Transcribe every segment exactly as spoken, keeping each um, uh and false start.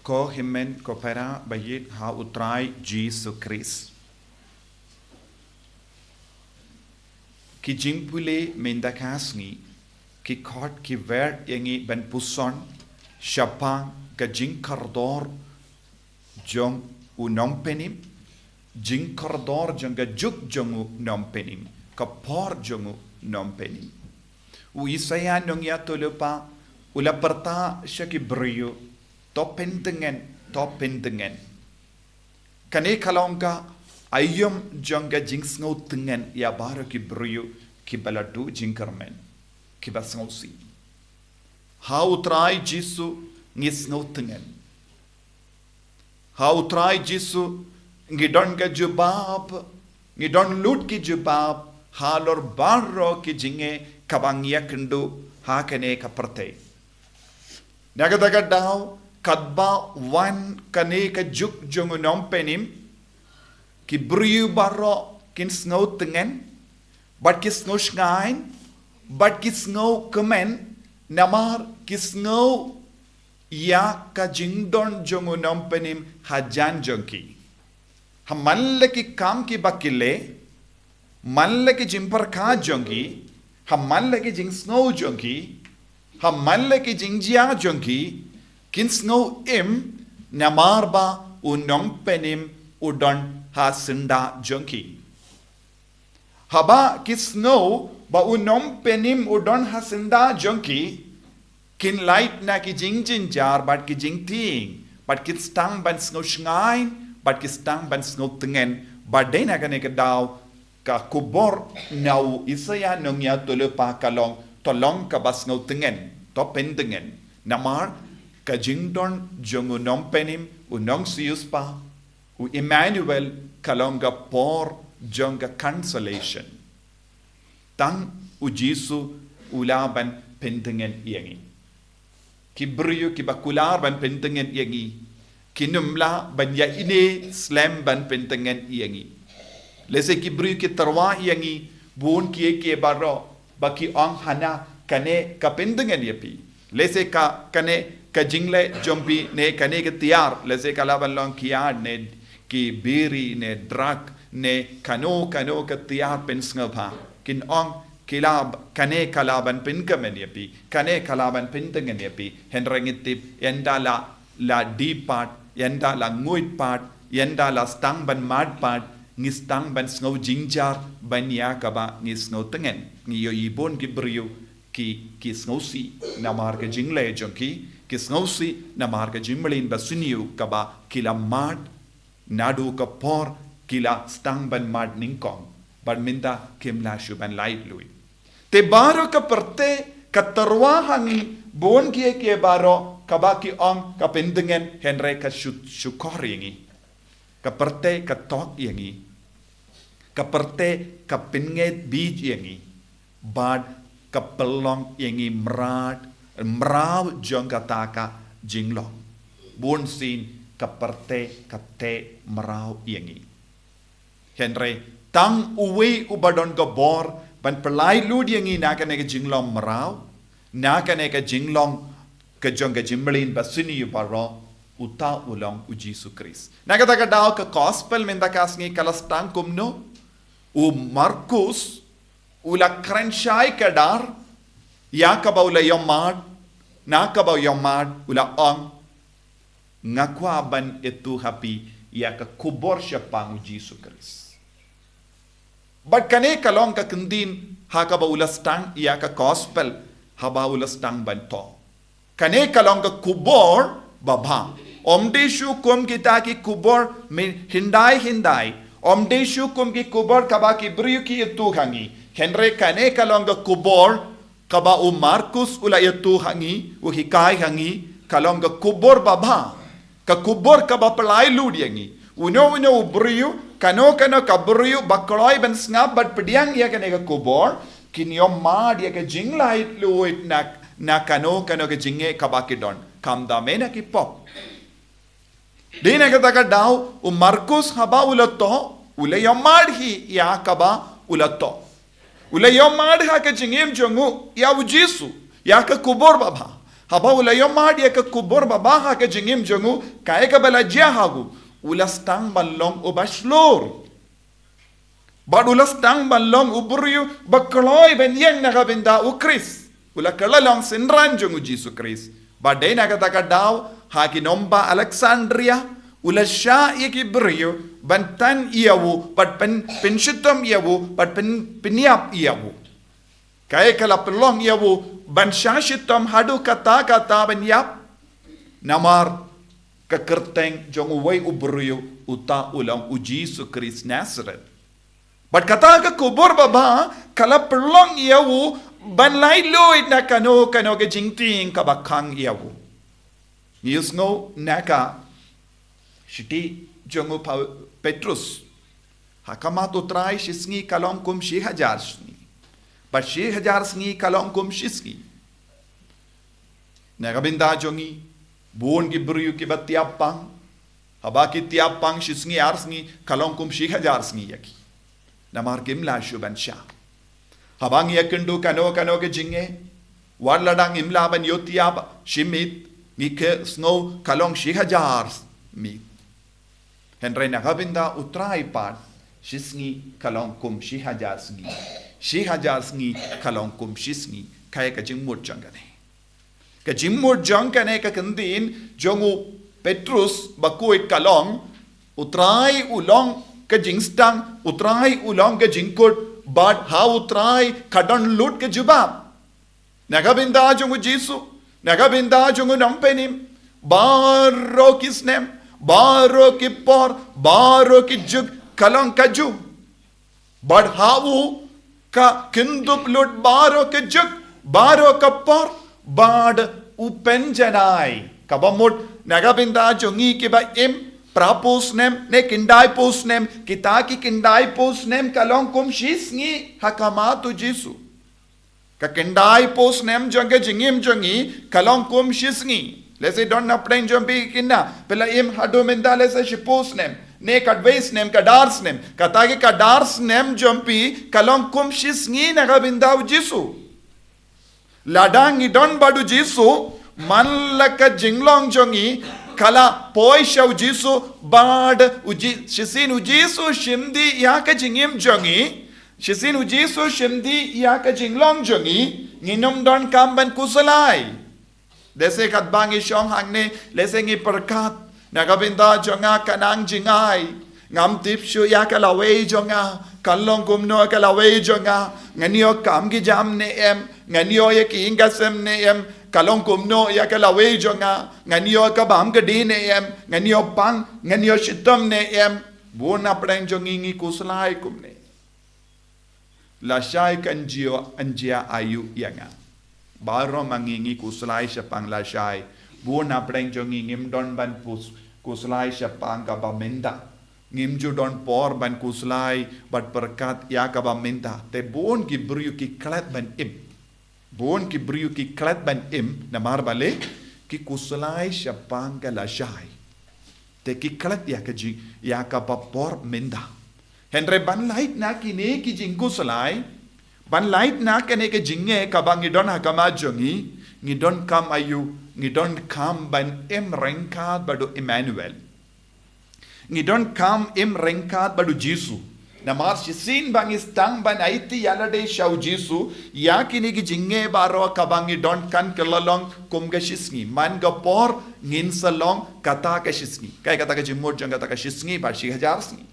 Ko hynmen ko para ba ïeit ha U Trai Jisu Khrist. Ki jingpule mynta ka sngi ki khot ki wer ïa ngi ban puson shaphang ka jingkordor jong u nongpynim, jingkordor jong ka juk jong u nongpynim, ka por jong u nongpynim. U Isaïah nongïathuhlypa u la pyrta sha ki briew, to pyntngen, to pyntngen. Kane ka long ka aïom jong ka jingsngew tngen ïa baroh ki briew kiba la duh jingkyrmen, kiba sngewsih. Ha U Trai Jisu ngi sngewtngen. Ha U Trai Jisu ngi don ka jubab, ngi don lut ki jubab halor baroh ki jingeh kaba ngi ïakynduh ha kane ka pyrthei. Na kata ka daw, katba wan kane ka juk jong u nongpynim, ki briew baroh kin sngewtngen, bad ki sngewshngaiñ, bad ki sngewkmen, namar ki sngew ïa ka jingdon jong u nongpynim hajan jong ki. Ha man la ki kam kiba ki leh, man la ki jingpyrkhat jong ki, ha man la ki jingsngew jong ki, ha man la ki jingjia jong ki, kin sngew im namar ba u nongpynim u don ha syndah jong ki. Haba ki sngew ba u nongpynim u don ha syndah jong ki, kin lait na ki jingjynjar bad ki jingtieng, bad ki sdang ban sngewshngaiñ, bad ki sdang ban sngewtngen, bad dei na kane ka daw ka khubor na u Isaïah nongïathuhlypa ka long, to long kaba sngewtngen, to pyntngen. Namar ka jingdon jong u nongpynim, u nongsiewspah, u Emmanuel, ka long ka por jong ka consolation. Tang u Jisu u lah ban pyntngen ïa ngi. Ki briew kiba kular ban pyntngen ïa ngi kin ym lah ban ïa ine slem ban pyntngen ïa ngi. Lehse ki briew ki tyrwa ïa ngi bun kiei kiei baroh, ba ki ong hana kane ka pyntngen ïa phi. Lehse ka kane ka jingleh jong phi ne kane ka tiar, lehse ka lah ban long ki ad ne ki biri ne drug ne kano kano ka tiar pynsngewbha. Kin ong ki lah, kane ka lah ban pynkmen ïa phi, kane ka lah ban pyntngen ïa phi. Hynrei ngi tip, ynda la, la die pat, ynda la nguid pat, ynda la sdang ban mad pat, ngi sdang ban sngewjynjar ban ïa kaba ngi sngewtngen. Ngi ïohi bun ki briew ki, ki sngewsih namar ka jingleh jong ki, ki sngewsih namar ka jingmlien basniew kaba ki la mad, naduh ka por ki la sdang ban mad nyngkong, bad mynta kim lah shuh ban laitluid. Te baroh ka pyrthei ka tyrwa ha ngi, bun kiei kiei baroh kaba ki ong ka pyntngen, hynrei ka shu, shukor ïa ngi. Ka pyrthei ka tok ïa ngi. Ka pyrthei ka pynngeit bieit ïa ngi. Bad ka pynlong ïa ngi mrad, mraw jong kata ka jinglong. Bunsien ka pyrthei ka teh mraw ïa ngi. Hynrei tang uwei uba don ka bor ban pyllait lut ïa ngi na kane ka jinglong mraw, na kane ka jinglong ka jong ka jingmlien basniew baroh, uta u long u Jisu Khrist. Na kata ka daw ka gospel mynta ka sngi ka la sdang kumno? U Markus u la kren shai kdar ïa kaba u la ïohmad, na kaba u ïohmad u la ong, nga kwah ban ïathuh ha phi ïa ka khubor shaphang u Jisu Khrist. Bad kane ka long ka kyntien ha kaba u la sdang ïa ka gospel haba u la sdang ban thoh. Kane ka long ka khubor babha. Ym dei shuh kum kita ki khubor myn-, hyndai hyndai. Ym dei shuh kum ki khubor kaba ki briew ki ïathuh ha ngi. Hynrei kane ka long ka khubor kaba u Markus u la ïathuh ha ngi, u hikai ha ngi, ka long ka khubor babha. Ka khubor kaba pyllait lut ïa ngi. Uno uno u briew, kano kano ka briew ba kloi ban sngap bad pdiang ïa kane ka khubor, kin ïohmad ïa ka jinglaitluid na, na kano kano ka jingeh kaba ki don. Khamtam na ki pop. Dei na kata ka daw, u Markus haba u la thoh, u la ïohmad hi ïa kaba u la thoh. U la ïohmad ha ka jingim jong u ïa u Jisu, ïa ka khubor babha. Haba u la ïohmad ïa ka khubor babha ha ka jingim jong u, kaei kaba la jia ha u, u la sdang ban long uba shlur. Bad u la sdang ban long u briew ba kloi ban ïeng na ka bynta u Khrist. U la kylla long synran jong u Jisu Khrist. Bad dei na kata ka daw, ha ki nongbah Alexandria, u la shah ïa ki briew ban tan ïa u, bad pyn, pynshitom ïa u, bad pyn, pynïap ïa u. Kaei ka la pynlong ïa u ban shah shitom haduh katta katta ban ïap? Namar ka kyrteng jong uwei u briew, uta u long u Jisu Khrist Nasareth. Bad kata ka khubor babha ka la pynlong ïa u ban laitluid na kano kano ka jingtieng kaba khang ïa u. Ngi ïohsngew na ka shithi jong u Pau-, Petrus. Ha khmat u Trai shi sngi ka long kum shi hajar sngi. Bad shi hajar sngi ka long kum shi sngi. Na ka bynta jong ngi, bun ki briew kiba tiap pang. Haba ki tiap pang shi sngi ar sngi, ka long kum shi hajar sngi ïa ki. Namar kim lah shuh ban shah. Haba ngi ïakynduh kano kano ka jingeh, wat lada ngim lah ban ïoh tiap shi miet, ngi ïohsngew ka long shi hajar miet. Hynrei na ka bynta u Trai pat, shi sngi ka long kum shi hajar sngi. Shi hajar sngi ka long kum shi sngi. Kaei ka jingmut jong kane? Ka jingmut jong kane ka kyntien jong u Petrus bakhuid ka long, u Trai u long ka jingsdang, u Trai u long ka jingkut, bad ha u Trai ka don lut ka jubab. Na ka bynta jong u Jisu, na ka bynta jong u Nongpynim, baroh ki snem, baroh ki por, baroh ki juk, ka long kajuh. Bad ha u ka kynthup lut baroh ka juk, baroh ka por, bad u pynjanai. Kaba mut na ka bynta jong ngi kiba im phra phew snem, ne khyndai phew snem, kita ki khyndai phew snem ka long kum shi sngi ha khmat u Jisu. Ka khyndai phew snem jong ka jingim jong ngi ka long kum shi sngi. Lehse don na pdeng jong phi kine, phi la im haduh mynta lehse shi phew snem, ne khatwei snem, khatar snem. Kata ki khatar snem jong phi ka long kum shi sngi na ka bynta u Jisu. Lada ngi don bad u Jisu, man la ka jinglong jong ngi ka la poi sha u Jisu, bad u Ji-, shisien u Jisu shim dih ïa ka jingim jong ngi, shisien u Jisu shim dih ïa ka jinglong jong ngi, ngin ym donkam ban khuslai. Lehse katba ngi shong hangne, lehse ngi pyrkhat, na ka bynta jong nga ka nang jingai. Ngam tip shuh ïa ka lawei jong nga, kan long kumno ka lawei jong nga. Ngan ïoh kam ki jam ne em, ngan ïoh ïa ki ïing ki sem ne em, ka long kumno ïa ka lawei jong nga. Ngan ïoh ka bam ka dih ne em, ngan ïoh pang, ngan ïoh shitom ne em. Bun na pdeng jong ngi ngi khuslai kumne. Lashai kan jia, kan jia aïu ïa nga? Baroh ma ngi ngi khuslai shaphang lashai. Bun na pdeng jong ngi ngim don ban pus-, khuslai shaphang kaba mynta. Ngim ju don por ban khuslai bad pyrkhat ïa kaba mynta. Te bun ki briew ki klet ban im. Bun ki briew ki klet ban im, namar balei? Ki khuslai shaphang ka lashai. Te ki klet ïa ka ji-, ïa kaba por mynta. Hynrei ban lait na kine ki jingkhuslai, ban lait na kane ka jingeh kaba ngi don ha khmat jong ngi, ngi donkam aïu, ngi donkam ban im ryngkat bad u Immanuel. Ngi donkam im ryngkat bad u Jisu. Namar shisien ba ngi sdang ban aiti ïalade sha u Jisu, ïa kine ki jingeh baroh kaba ngi don kan kylla long kum ka shi sngi. Man ka por ngin sa long kata ka shi sngi. Kaei kata ka jingmut jong kata ka shi sngi bad shi hajar sngi?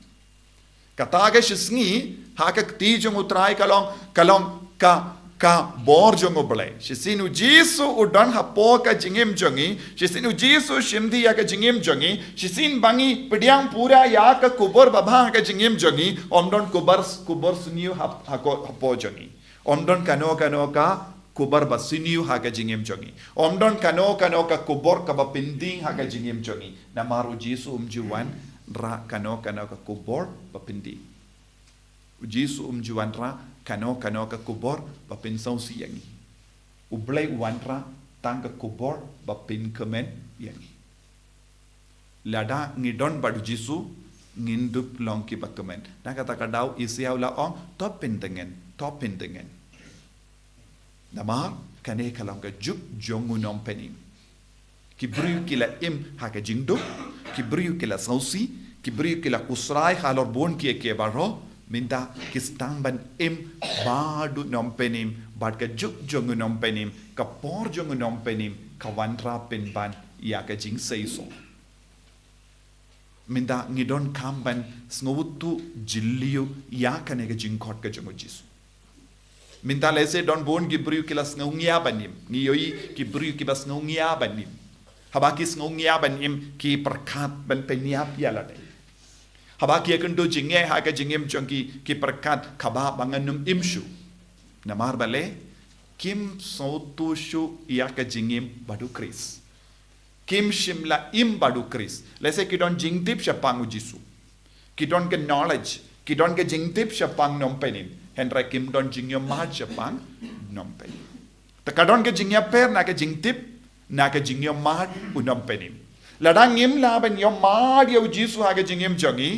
Kata ka shi sngi, ha ka kti jong u Trai ka long, ka long ka, ka bor jong u Blei. Shisien u Jisu u don hapoh ka jingim jong ngi, shisien u Jisu shim dih ïa ka jingim jong ngi, shisien ba ngi pdiang pura ïa ka khubor babha ha ka jingim jong ngi, ym don khubor, khubor sniew hap-, hako-, hapoh jong ngi. Ym don kano kano ka khubor ba sniew ha ka jingim jong ngi. Ym don kano kano ka khubor kaba pyndieng ha ka jingim jong ngi. Namar u Jisu um ju wanrah kano kano ka khubor ba pyndieng. U Jisu um ju wanrah kano kano ka khubor ba pynsngewsih ïa ngi. U Blei u wanrah tang ka khubor ba pynkmen ïa ngi. Lada ngi don bad u Jisu, ngin dup long kiba kmen. Na kata ka daw Isaïah u la ong, to pyntngen, to pyntngen. Namar, Kane ka long ka juk jong u nongpynim. Ki briew ki la im ha ka jingduk, ki briew ki la sngewsih, ki briew ki la kusrai halor bun kiei kiei baroh, mynta ki sdang ban im bad u nongpynim, bad ka juk jong u nongpynim, ka por jong u nongpynim, ka wanrah pynban ïa ka jingseisoh. Mynta ngi donkam ban sngewthuh jylliew ïa kane ka jingkhot ka jong u Jisu. Mynta lehse don bun ki briew ki la sngew ngia ban im. Ngi ïohi ki briew kiba sngew ngia ban im. Haba ki sngew ngia ban im ki pyrkhat ban pynïap ïa lade. Haba ki ïakynduh jingeh ha ka jingim jong ki, ki pyrkhat kaba ba ngan nym im shuh. Namar balei? Kim sngewthuh shuh ïa ka jingim bad u Khrist. Kim shym la im bad u Khrist. Lehse ki don jingtip shaphang u Jisu. Ki don ka knowledge, ki don ka jingtip shaphang u nongpynim. Hynrei kim don jingïohmad shaphang u nongpynim. Te ka don ka jingïapher na ka jingtip, na ka jingïohmad u nongpynim. Lada ngim lah ban ïohmad ïa u Jisu ha ka jingim jong ngi,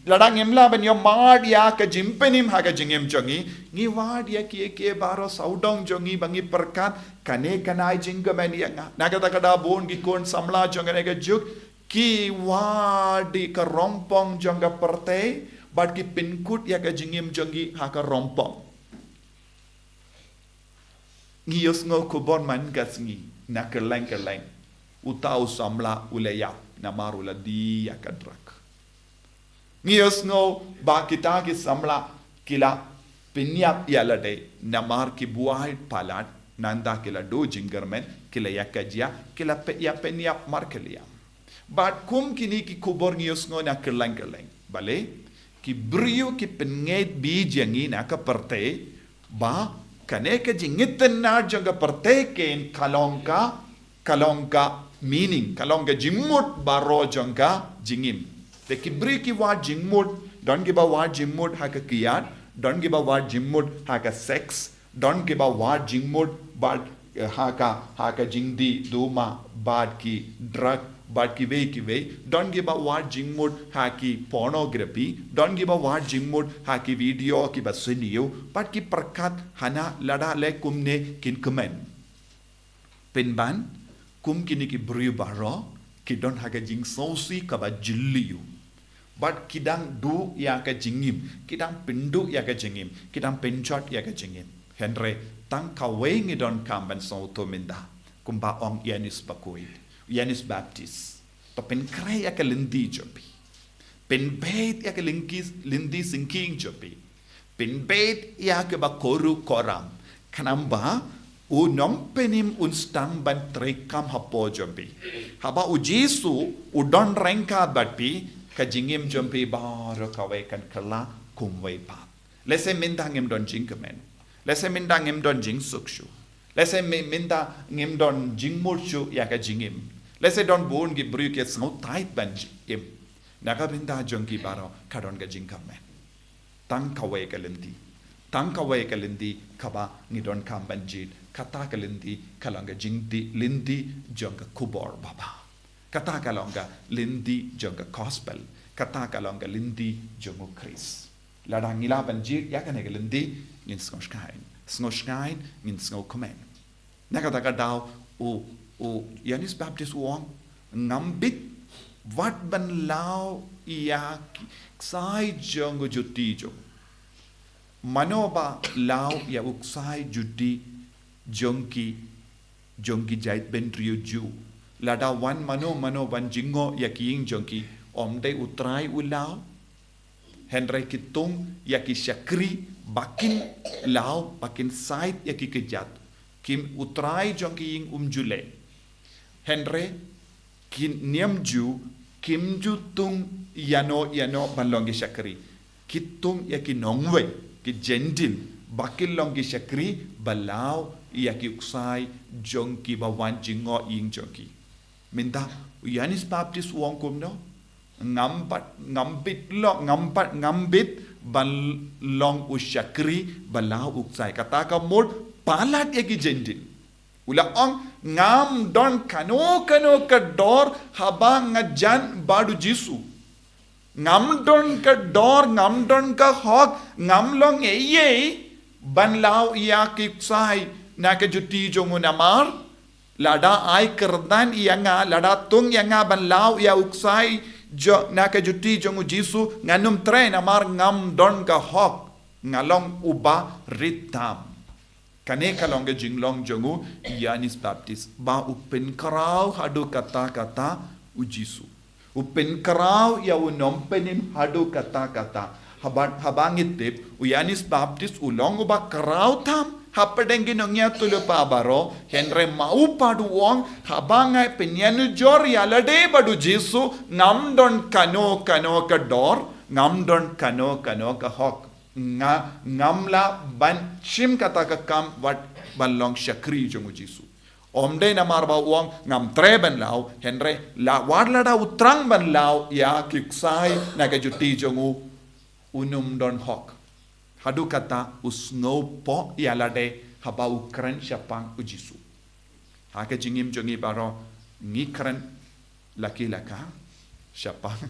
lada ngim lah ban ïohmad ïa ka jingpynim ha ka jingim jong ngi, ngi wad ïa kiei kiei baroh sawdong jong ngi ba ngi pyrkhat, kane kan ai jingkmen ïa nga. Na kata ka daw bun ki khun samla jong kane ka juk, ki wad ïa ka rongpong jong ka pyrthei, bad ki pynkut ïa ka jingim jong ngi ha ka rongpong. Ngi ïohsngew khubor man ka sngi, na kylleng kylleng, uta u samla u la ïap, namar u la die ïa ka drug. Ngi ïohsngew ba kita ki samla ki la pynïap ïa lade, namar ki buaid palat, nangta ki la duh jingkyrmen, ki la ïa ka jia, ki la pynïap, pynïap markylliang. Bad kum kine ki khubor ngi ïohsngew na kylleng kylleng. Balei? Ki briew ki pynngeit bha ïa ngi na ka pyrthei, ba kane ka jingitynnad jong ka pyrthei kein ka long ka, ka long ka meaning, ka long ka jingmut baroh jong ka jingim. Te ki briew ki wad jingmut, don kiba wad jingmut ha ka kiad, don kiba wad jingmut ha ka sex, don kiba wad jingmut bad, eh, ha ka, ha ka jingdih duma bad ki drug bad kiwei kiwei, don kiba wad jingmut ha ki pornography, don kiba wad jingmut ha ki video kiba sniew, bad ki pyrkhat hana lada leh kumne kin kmen. Pynban, kum kine ki briew baroh, ki don ha ka jingsngewsih kaba jylliew. Bad ki dang duh ïa ka jingim, ki dang pynduh ïa ka jingim, ki dang pynjot ïa ka jingim. Hynrei, tang kawei ngi donkam ban sngewthuh mynta, kumba ong Ïoannis Bakhuid, Ïoannis Baptist. To pynkhreh ïa ka lynti jong phi. Pynbeit ïa ka lynti, lynti syngkien jong phi. Pynbeit ïa kaba khuid khuram. Khnang ba u nongpynim un sdang ban treikam hapoh jong phi. Haba u Jisu u don ryngkat bad phi, ka jingim jong phi baroh kawei kan kylla kumwei pat. Lehse mynta ngim don jingkmen. Lehse mynta ngim don jingsuk shuh. Lehse mi-, mynta ngim don jingmut shuh ïa ka jingim. Lehse don bun ki briew ki sngewtynnad ban im. Na ka bynta jong ki baroh ka don ka jingkmen. Tang kawei ka lynti. Tang kawei ka lynti kaba ngi donkam ban jied. Kata ka lynti ka long ka jingdih lynti jong ka khubor babha. Kata ka long ka lynti jong ka gospel. Kata ka long ka lynti jong u Khrist. Lada ngi lah ban jied ïa kane ka lynti, ngin sngewsngaiñ. Sngewsngaiñ, ngin sngewkmen. Na kata ka daw u, u Ïoannis Baptist u ong, ngam bit wat ban law ïa ki ksai jong u juti jong. Mano ba law ïa u ksai juti jong ki, jong ki jaitbynriew Jiw. Lada wan mano mano ban jngoh ïa ki ïing jong ki, ym dei U Trai u law. Hynrei ki tung ïa ki shakri ba kin law, ba kin sait ïa ki kjat. Kim, U Trai jong ki ïing um ju leh. Hynrei ki niam Jiw kim ju tung ïano ïano ban long ki shakri. Ki tung ïa ki nongwei, ki Jentil, ba kin long ki shakri, ba law ïa ki ksai jong ki ba wan jngoh ïing jong ki. Mynta u Ïoannis Baptist u ong kumno? Ngam pat, ngam bit lo, ngam pat, ngam bit ban long u shakri ba law u ksai. Kata ka mut palat ïa ki Jentil. U la ong, ngam don kano kano ka dor haba nga jan bad u Jisu. Ngam don ka dor, ngam don ka hok, ngam long ei ei ban law ïa ki ksai na ka juti jong u namar, lada ai kyrdan ïa nga, lada tung ïa nga ban law ïa u ksai, jo, na ka juti jong u Jisu, ngan ym treh namar ngam don ka hok, nga long uba rit tam. Kane ka long ka jinglong jong u Ïoannis Baptist, ba u pynkhraw haduh katta katta u Jisu. U pynkhraw ïa u nongpynim haduh katta katta. Haba, haba ngi tip, u Ïoannis Baptist u long uba khraw tam hapdeng ki nongïathuhlypa baroh, hynrei ma u pat u ong, haba nga pynïanujor ïa lade bad u Jisu, ngam don kano kano ka dor, ngam don kano kano ka hok. Nga, ngam lah ban shim kata ka kam wat ban long shakri jong u Jisu. Ym dei namar ba u ong ngam treh ban law, hynrei la, wat lada u thrang ban law ïa ki ksai na ka juti jong u, un ym don hok. Haduh katta u sngewpoh ïa lade haba u kren shaphang u Jisu. Ha ka jingim jong ngi baroh, ngi kren la ki la ka shaphang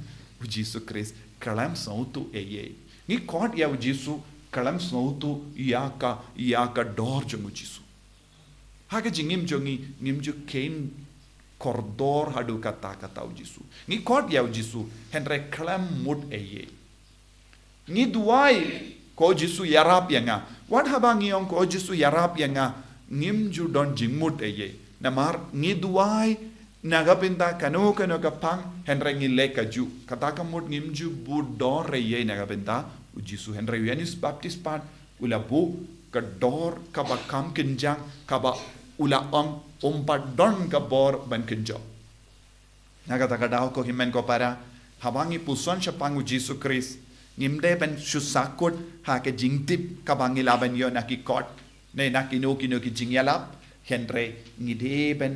u Jisu Khrist, khlem sngewthuh ei ei. Ngi khot ïa u Jisu khlem sngewthuh ïa ka, ïa ka dor jong u Jisu. Ha ka jingim jong ngi, ngim ju kheiñ kordor haduh katta katta u Jisu. Ngi khot ïa u Jisu, hynrei khlem mut ei ei. Ngi duwai, ko Jisu ïarap ïa nga. Wat haba ngi ong ko Jisu ïarap ïa nga, ngim ju don jingmut ei ei. Namar ngi duwai na ka bynta kano kano ka phang, hynrei ngi leh kajuh. Kata ka mut ngim ju buh dor ei ei na ka bynta u Jisu, hynrei u Ïoannis Baptist pat u la buh ka dor kaba kham kynjang, kaba u la ong ym pat don ka bor ban kynjoh. Na kata ka daw ko hynmen ko para, haba ngi puson shaphang u Jisu Khrist, ngim dei ban shu sahkut ha ka jingtip kaba ngi lah ban ïoh na ki kot, ne na kino kino ki jingïalap, hynrei ngi dei ban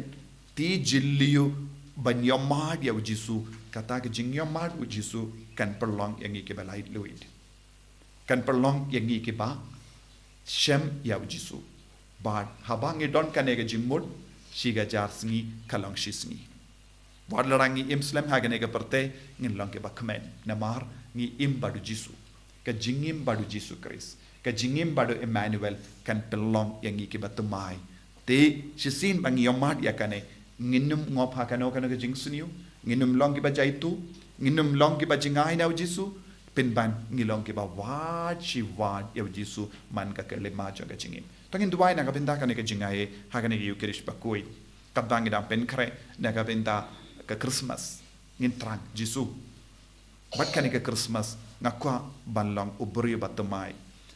ti jylliew ban ïohmad ïa u Jisu, kata ka jingïohmad u Jisu kan pynlong ïa ngi kiba laitluid. Kan pynlong ïa ngi kiba shem ïa u Jisu. Bad haba ngi don kane ka jingmut, shi hajar sngi ka long shi sngi. Wat lada ngi im slem ha kane ka pyrthei, ngin long kiba kmen. Namar ngi im bad u Jisu. Ka jingim bad u Jisu Khrist, ka jingim bad u Emmanuel kan pynlong ïa ngi kiba thymmai. Te shisien ba ngi ïohmad ïa kane, ngin ym ngop ha kano kano ka jingsniew, ngin ym long kiba jaituh, ngin ym long kiba jngai na u Jisu, pynban ngi long kiba wad shi wad ïa u Jisu man ka khyllipmat jong ka jingim. To ngin duwai na ka bynta kane ka jingaiei ha kane ka Ïukharist bakhuid. Katba ngi dang pynkhreh na ka bynta ka Christmas, ngin thrang, Jisu, bad kane ka Christmas, nga kwah ban long u briew ba thymmai.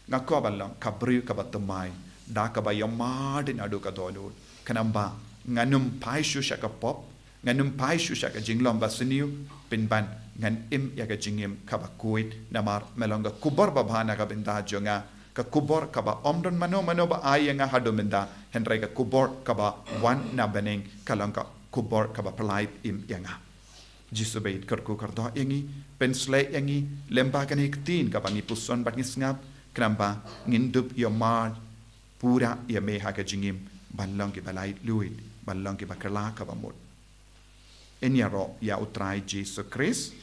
Nga kwah ban long ka briew kaba thymmai. Da kaba ïohmad naduh ka dohnud. Khnang ba ngan ym phai shuh sha ka pop, ngan ym phai shuh sha ka jinglong basniew, pynban ngan im ïa ka jingim kaba khuid, namar me long ka khubor babha na ka bynta jong nga, ka khubor kaba ym don mano mano ba ai ïa nga haduh mynta, hynrei ka khubor kaba wan na bneng, ka long ka khubor kaba pynlait im ïa nga. Jisu bad kyrkhu kyrdoh ïa ngi, pynshlei ïa ngi, lyngba kane ka ktien kaba ngi puson bad ngi sngap, khnang ba ngin dup ïohmad pura ïa me ha ka jingim, ban long kiba laitluid, ban long kiba kylla kaba mut. Ngin ïaroh ïa u Trai Jisu Khrist.